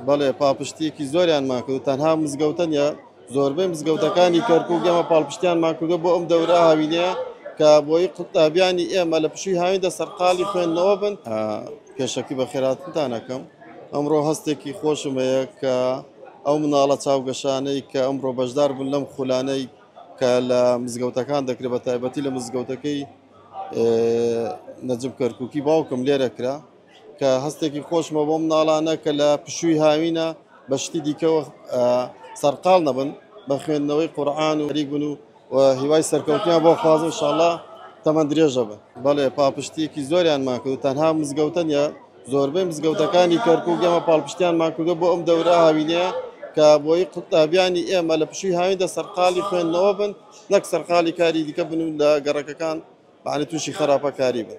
بەڵێ، پاڵپشتییەکی زۆریانمان کردو، تەنها مزگەوتە نیە، زۆربەی مزگەوتەکانی کەرکوک ئێمە پاڵپشتیانمان کردو بۆ ئەم دەورە هاوینەیە کە بۆی قوتابیانی ئێمە لە پشووی هاویندا سەرقاڵی خوێندنەوە بن. پێشەکی بەخێرهاتنتان ئەکەم. ئەمڕۆ هەستێکی خۆشم هەیە کە ئەو مناڵە چاوگەشانەی کە ئەمڕۆ بەشدار بوون لەم خولانەی کە لە مزگەوتەکان دەکرێت، بە تایبەتی لە مزگەوتەکەی نەجم کەرکوکی باوکم لێرە کرا، کە هەستێکی خۆشمە بۆ مناڵانە کە لە پشووی هاوینە بە شتی دیکەوە سەرقاڵ نەبن، بە خوێندنەوەی قورئان و خەریک بن و هیوای سەرکەوتنیان بۆ خوازم، ئینشاڵڵا تەمەن درێژە بن. بەڵێ، پاڵپشتییەکی زۆریانمان کردو، تەنها مزگەوتە نیە، زۆربەی مزگەوتەکانی کەرکوک ئێمە پاڵپشتیانمان کردو بۆ ئەم دەورە هاوینەیە کە بۆی قوتابیانی ئێمە لە پشووی هاویندا سەرقاڵی خوێندنەوە بن، نەک سەرقاڵی کاری دیکە بن و لە گەڕەکەکان بەعنی تووشی خراپەکاری بن.